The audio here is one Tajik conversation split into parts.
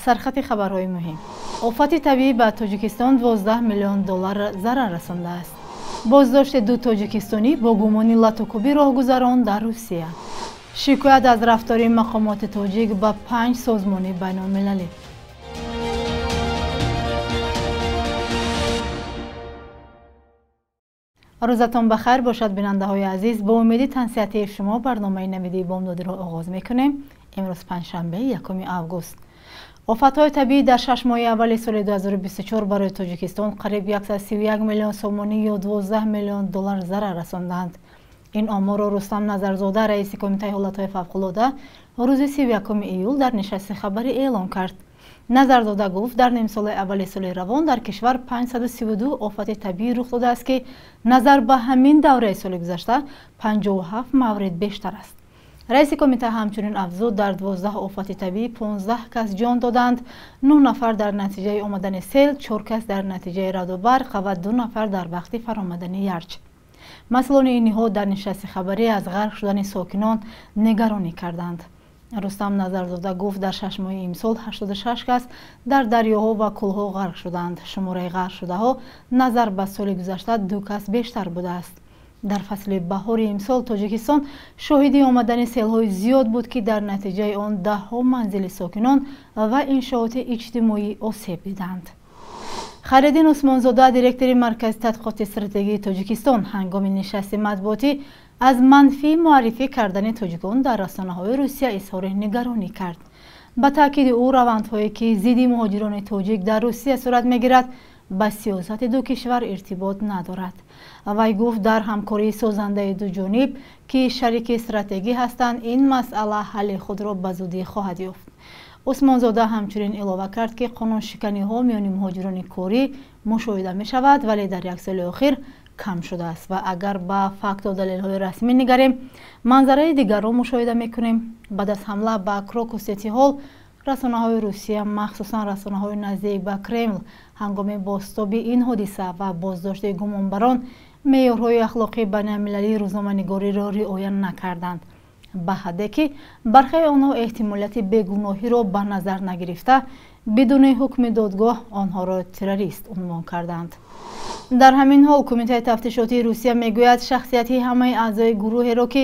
Сархати хабарҳои муҳим. Офати табиӣ ба Тоҷикистон 12 миллион доллар зарар расондааст. Боздошти ду тоҷикистонӣ бо гумони латукӯбӣ роҳгузарон дар Русия. Шикоят аз рафтори мақомоти тоҷик ба 5 созмони байналмилалӣ. Рӯзатон ба хайр бошад, бинандаҳои азиз. Бо умеди тансиҳатии шумо барномаи навидии бомдодиро оғоз мекунем. Имрӯз панҷшанбе, 1 август. Офатҳои табиӣ дар 6 моҳи аввали соли 2024 барои Тоҷикистон қариб 131 миллион сомонӣ ё 12 миллион доллар зарар расонданд. Ин оморро Рустам Назарзода, раиси Кумитаи ҳолатҳои фавқулода, рӯзи 31 июл дар нишасти хабарӣ эълон кард. Назарзода гуфт, дар нимсолаи аввали соли равон дар кишвар 532 офати табиӣ рух додааст, ки назар ба ҳамин давраи соли гузашта 57 маврид бештар аст. Раиси кумита ҳамчунин афзуд, дар 12 офати табиӣ 15 кас ҷон доданд, 9 нафар дар натиҷаи омадани сел, 4 кас дар натиҷаи раъду барқ ва 2 нафар дар вақти фаромадани ярч. Масъулони ин ниҳод дар нишасти хабарӣ аз ғарқ шудани сокинон нигаронӣ карданд. Рустам Назарзода гуфт, дар 6 моҳи имсол 86 кас дар дарёҳо ва кӯлҳо ғарқ шуданд. Шумораи ғарқшудаҳо назар ба соли гузашта 2 кас бештар будааст. Дар фасли баҳори имсол Тоҷикистон шоҳиди омадани селҳои зиёд буд, ки дар натиҷаи он даҳҳо манзили сокинон ва иншооти иҷтимоӣ осеб диданд. Хайриддин Усмонзода, директори Маркази тадқиқоти стратегии Тоҷикистон, ҳангоми нишасти матбуотӣ аз манфӣ муаррифӣ кардани тоҷикон дар расонаҳои Русия изҳори нигаронӣ кард. Ба таъкиди ӯ, равандҳое ки зидди муҳоҷирони тоҷик дар Русия сурат мегирад, ба сиёсати ду кишвар иртибот надорад. Вай гуфт, дар ҳамкории созандаи дуҷониб, ки шарики стратегӣ ҳастанд, ин масъала ҳалли худро ба зудӣ хоҳад ёфт. Усмонзода ҳамчунин илова кард, ки қонуншиканиҳо миёни муҳоҷирони корӣ мушоҳида мешавад, вале дар як соли охир кам шудааст ва агар ба факту далелҳои расмӣ нигарем, манзараи дигарро мушоҳида мекунем. Баъд аз ҳамла ба Крокус Сити Ҳол, расонаҳои Русия, махсусан расонаҳои наздик ба Кремл, ҳангоми бозтоби ин ҳодиса ва боздошти гумонбарон меъёрҳои ахлоқии байналмилалии рӯзноманигориро риоя накарданд, ба ҳадде ки бархеи онҳо эҳтимолияти бегуноҳиро ба назар нагирифта, бидуни ҳукми додгоҳ онҳоро террорист унвон карданд. Дар ҳамин ҳол Кумитаи тафтишотии Русия мегӯяд, шахсияти ҳамаи аъзои гурӯҳеро, ки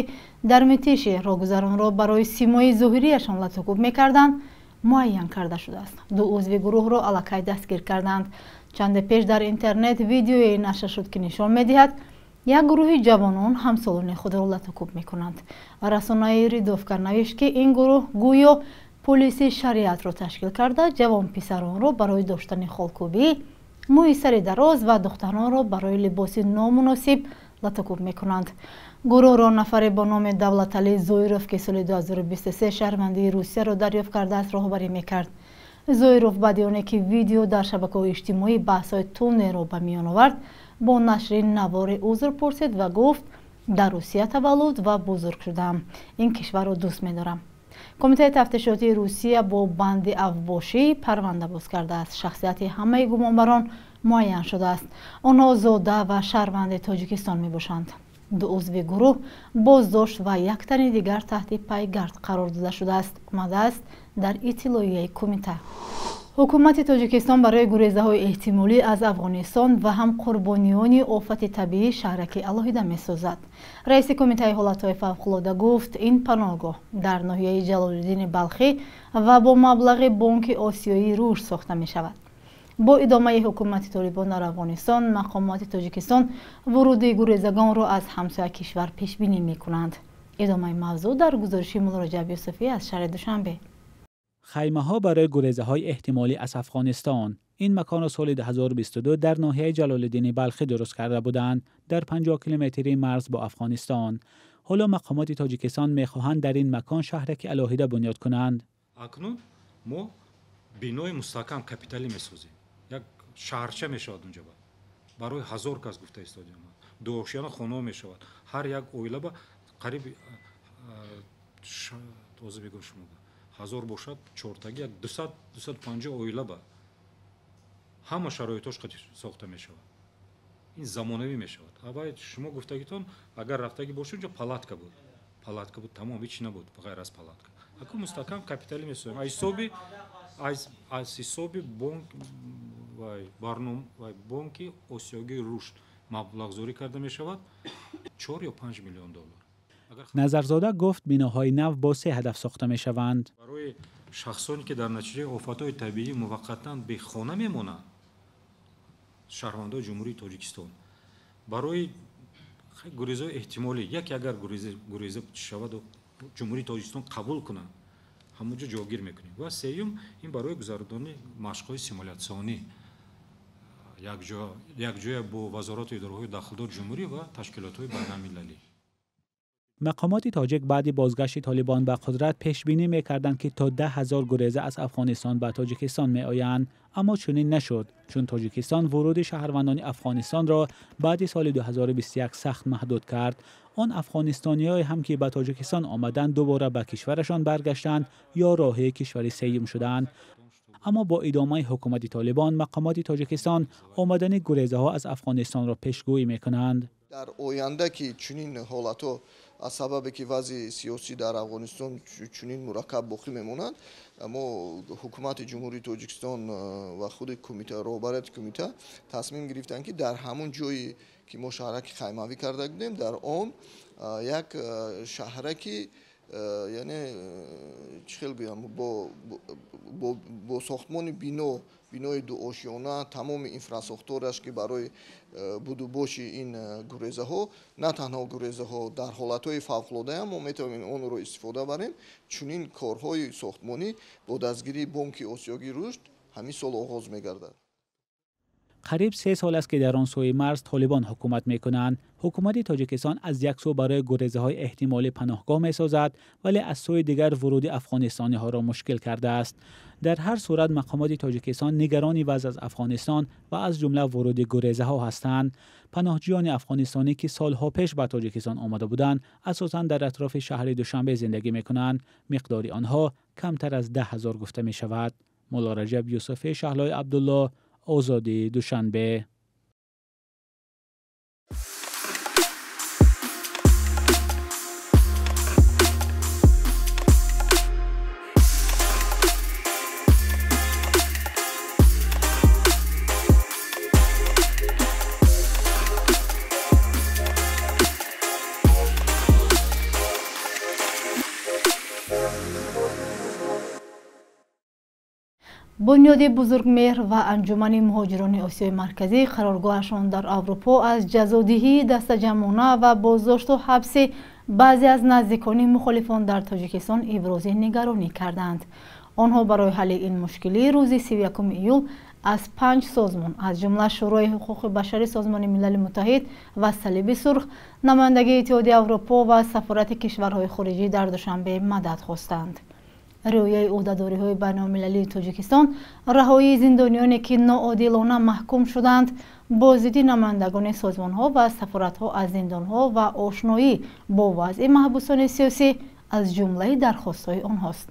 дар Митиши роҳгузаронро барои симои зоҳирияшон латукӯб мекарданд, муайян карда шудааст. Ду узви гурӯҳро аллакай дастгир карданд. Чанде пеш дар интернет видеое нашр шуд, ки нишон медиҳад як гурӯҳи ҷавонон ҳамсолони худро латукӯб мекунанд. Расонаи Ридовка навишт, ки ин гурӯҳ гӯё полиси шариатро ташкил карда, ҷавонписаронро барои доштани холкӯбӣ, мӯи сари дароз ва духтаронро барои либоси номуносиб латукӯб мекунанд. Гурӯҳро нафаре бо номи Давлаталӣ Зоиров, ки соли 2023 шаҳрвандии Русияро дарёфт кардааст, роҳбарӣ мекард. Зоиров баъди оне ки видео дар шабакаҳои иҷтимоӣ баҳсҳои тунеро ба миён овард, бо нашри навори узр пурсид ва гуфт, дар Русия таваллуд ва бузург шудаам, ин кишварро дӯст медорам. Кумитаи тафтишотии Русия бо банди авбошӣ парванда боз кардааст. Шахсияти ҳамаи гумонбарон муайян шудааст. Онҳо зода ва шаҳрванди Тоҷикистон мебошанд. Ду узви гурӯҳ боздошт ва як тани дигар таҳти пайгард қарор дода шудааст, омадааст дар иттилоияи кумита. Ҳукумати Тоҷикистон барои гурезаҳои эҳтимолӣ аз Афғонистон ва ҳам қурбониёни офати табиӣ шаҳраки алоҳида месозад. Раиси Кумитаи ҳолатҳои фавқулода гуфт, ин паноҳгоҳ дар ноҳияи Ҷалолиддини Балхӣ ва бо маблағи Бонки Осиёии Рушд сохта мешавад. Бо идомаи ҳукумати Толибон дар Афғонистон, мақомоти Тоҷикистон вуруди гурезагонро аз ҳамсоя кишвар пешбинӣ мекунанд. Идомаи мавзӯъ дар гузориши Муллораҷаб Юсуфӣ аз шаҳри Душанбе. Хаймаҳо барои гурезаҳои эҳтимолӣ аз Афғонистон. Ин маконро соли 2022 дар ноҳияи Ҷалолиддини Балхӣ дуруст карда буданд, дар 50 километри марз бо Афғонистон. Ҳоло мақомоти Тоҷикистон мехоҳанд дар ин макон шаҳраки алоҳида бунёд кунанд. Акнун мо бинои мустаҳкам капиталӣ месозем. Як шаҳрча мешавад унҷа барои 1000 кас гуфта истодем. Дуошиёна хонаҳо мешавад. Ҳар як оила ба қариб тоза бигӯм шумо 1000 бошад, чортаги як 200-250 оила ба ҳама шароитош сохта мешавад. Ин замонавӣ мешавад. Аввал шумо гуфтагитон, агар рафтагӣ бошед, унҷо палатка буд. Палатка буд, тамом, ҳеч набуд ғайр аз палатка. Аку мустаҳкам капиталӣ месозем. Аз ҳисоби бонк ва бонки Осиёгии рушд маблағгузорӣ карда мешавад 4 ё 5 миллион доллар. Назарзода гуфт биноҳои нав бо се ҳадаф сохта мешаванд. Барои шахсоне ки дар натиҷаи офатҳои табиӣ муваққатан бехона мемонанд, шаҳрвандони Ҷумҳурии Тоҷикистон, барои гурезҳои эҳтимолӣ, яке агар гуреза шаваду Ҷумҳурии Тоҷикистон қабул кунанд, ҳамонҷо ҷойгир мекунем. Ва сеюм, ин барои гузаронидани машқҳои симулятсионӣ якҷоя бо вазорату идораҳои дахлдори ҷумҳурӣ ва ташкилотҳои байналмилалӣ. Мақомоти тоҷик баъди бозгашти Толибон ба қудрат пешбинӣ мекарданд, ки то 10 ҳазор гуреза аз Афғонистон ба Тоҷикистон меоянд. Аммо чунин нашуд, чун Тоҷикистон вуруди шаҳрвандони Афғонистонро баъди соли 2021 сахт маҳдуд кард. Он афғонистониҳое ҳам ки ба Тоҷикистон омаданд, дубора ба кишварашон баргаштанд ё роҳи кишвари сеюм шуданд. Аммо бо идомаи ҳукумати Толибон, мақомоти Тоҷикистон омадани гурезаҳо аз Афғонистонро пешгӯӣ мекунанд. Дар оянда ки чунин ҳолатҳо аз сабабе ки вазъи сиёсӣ дар Афғонистон чунин мураккаб боқӣ мемонад, мо ҳукумати Ҷумҳурии Тоҷикистон ва худи кумита, роҳбарияти кумита тасмим гирифтанд, ки дар ҳамон ҷое ки мо шаҳраки хаймавӣ карда будем, дар он як шаҳраки, яъне чӣ хел гӯям, бо сохтмони бинои дуошёна, тамоми инфрасохтораш ки барои будубоши ин гурезаҳо, на танҳо гурезаҳо, дар ҳолатҳои фавқулодаам мо метавонем онро истифода барем. Чунин корҳои сохтмонӣ бо дастгирии Бонки Осиёгии рушд ҳамин сол оғоз мегардад. Қариб 3 сол аст, ки дар он сӯи марз Толибон ҳукумат мекунанд. Ҳукумати Тоҷикистон аз як сӯ барои гурезаҳои эҳтимолӣ паноҳгоҳ месозад, вале аз сӯи дигар вуруди афғонистониҳоро мушкил кардааст. Дар ҳар сурат мақомоти Тоҷикистон нигарони вазъ аз Афғонистон ва аз ҷумла вуруди гурезаҳо ҳастанд. Паноҳҷӯёни афғонистонӣ, ки солҳо пеш ба Тоҷикистон омада буданд, асосан дар атрофи шаҳри Душанбе зиндагӣ мекунанд. Миқдори онҳо камтар аз 10 ҳазор гуфта мешавад. Мулло Раҷаб Юсуфӣ, Шаҳлои Абдулло, Озодӣ, Душанбе. Бунёди Бузургмеҳр ва Анҷумани муҳоҷирони Осиёи Марказӣ қароргоҳашон дар Аврупо аз ҷазодиҳии дастаҷамъона ва боздошту ҳабси баъзе аз наздикони мухолифон дар Тоҷикистон ибрози нигаронӣ карданд. Онҳо барои ҳалли ин мушкилӣ рӯзи 31 июл аз 5 созмон, аз ҷумла Шӯрои ҳуқуқи башари Созмони Милали Муттаҳид ва Салиби Сурх, намояндагии Иттиҳоди Аврупо ва сафорати кишварҳои хориҷӣ дар Душанбе мадад хостанд. Риояи ӯҳдадориҳои байналмилалии Тоҷикистон, раҳоии зиндониёне ки ноодилона маҳкум шуданд, боздиди намояндагони созмонҳо ва сафоратҳо аз зиндонҳо ва ошноӣ бо вазъи маҳбусони сиёсӣ аз ҷумлаи дархостҳои онҳост.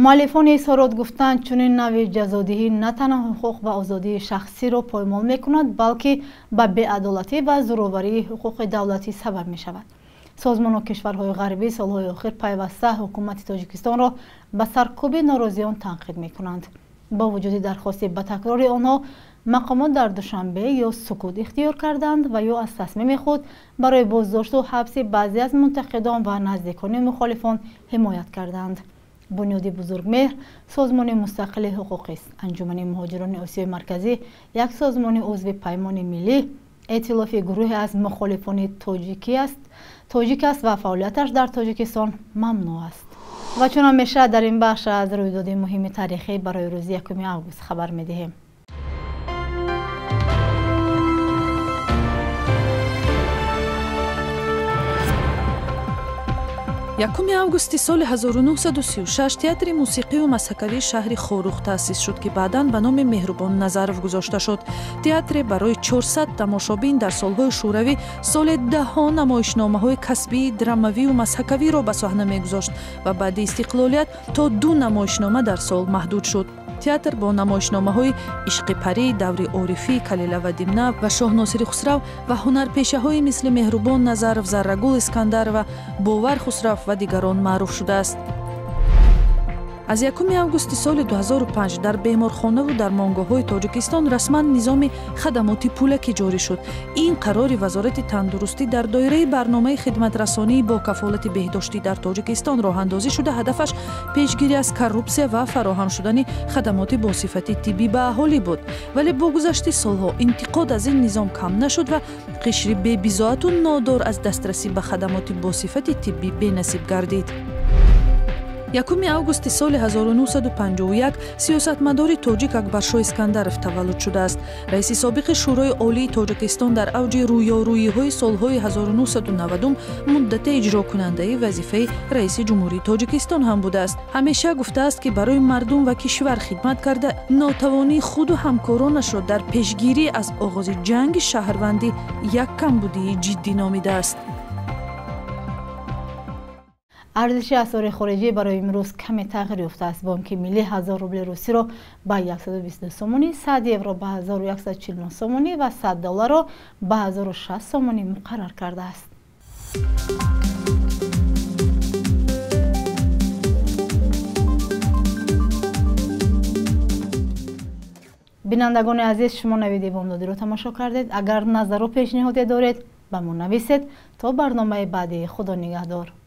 Муаллифони изҳорот гуфтанд, чунин навъи ҷазодиҳӣ на танҳо ҳуқуқ ва озодии шахсиро поймол мекунад, балки ба беадолатӣ ва зӯроварии ҳуқуқи давлатӣ сабаб мешавад. Созмону кишварҳои ғарбӣ солҳои охир пайваста ҳукумати Тоҷикистонро ба саркӯби норозиён танқид мекунанд. Бо вуҷуди дархости ба такрори онҳо, мақомот дар Душанбе ё сукут ихтиёр карданд ва ё аз тасмими худ барои боздошту ҳабси баъзе аз мунтақидон ва наздикони мухолифон ҳимоят карданд. Бунёди Бузургмеҳр созмони мустақили ҳуқуқист. Анҷумани муҳоҷирони Осиёи Марказӣ як созмони узви Паймони миллӣ, эътилофи гурӯҳе аз мухолифони тоҷик аст ва фаъолияташ дар Тоҷикистон мамнӯъ аст. Ва чун ҳамеша дар ин бахш аз рӯйдоди муҳими таърихӣ барои рӯзи 1 август хабар медиҳем. Якуми августи соли 1936 театри мусиқию масхакавии шаҳри Хоруғ таъсис шуд, ки баъдан ба номи Меҳрубон Назаров гузошта шуд. Театре барои 400 тамошобин дар солҳои шӯравӣ соли даҳҳо намоишномаҳои касбии драмавию масхакавиро ба саҳна мегузошт ва баъди истиқлолият то 2 намоишнома дар сол маҳдуд шуд. Театр бо намоишномаҳои Ишқи парӣ, Даври орифӣ, Калила ва Димна ва Шоҳносири Хусрав ва ҳунарпешаҳои мисли Меҳрубон Назаров, Заррагул Искандарова, Бовар Хусрав ва дигарон маъруф шудааст. Аз 1 августи соли 2005 дар беморхонаву дармонгоҳҳои Тоҷикистон расман низоми хадамоти пулакӣ ҷорӣ шуд. Ин қарори Вазорати тандурустӣ дар доираи барномаи хидматрасонии бо кафолати беҳдоштӣ дар Тоҷикистон роҳандозӣ шуда, ҳадафаш пешгирӣ аз коррупсия ва фароҳам шудани хадамоти босифати тиббӣ ба аҳолӣ буд. Вале бо гузашти солҳо интиқод аз ин низом кам нашуд ва қишри бебизоату нодор аз дастрасӣ ба хадамоти босифати тиббӣ бенасиб гардид. 1 августи соли 1951 сиёсатмадори тоҷик Акбаршоҳ Искандаров таваллуд шудааст. Раиси собиқи Шӯрои Олии Тоҷикистон дар авҷи рӯёрӯиҳои солҳои 1990 муддате иҷрокунандаи вазифаи раиси ҷумҳурии Тоҷикистон ҳам будааст. Ҳамеша гуфтааст, ки барои мардум ва кишвар хидмат карда, нотавонии худу ҳамкоронашро дар пешгирӣ аз оғози ҷанги шаҳрвандӣ як камбудии ҷиддӣ номидааст. Арзиши асъори хориҷӣ барои имрӯз каме тағйир ёфтааст. Бонки миллӣ 1000 рубли русиро ба 122 сомонӣ, 100 евро ба 1149 сомонӣ ва 100 долларро ба 1060 сомонӣ муқаррар кардааст. Бинандагони азиз, шумо навиди бомдодиро тамошо кардед. Агар назару пешниҳоде доред, ба мо нависед. То барномаи баъдӣ, Худо нигаҳдор.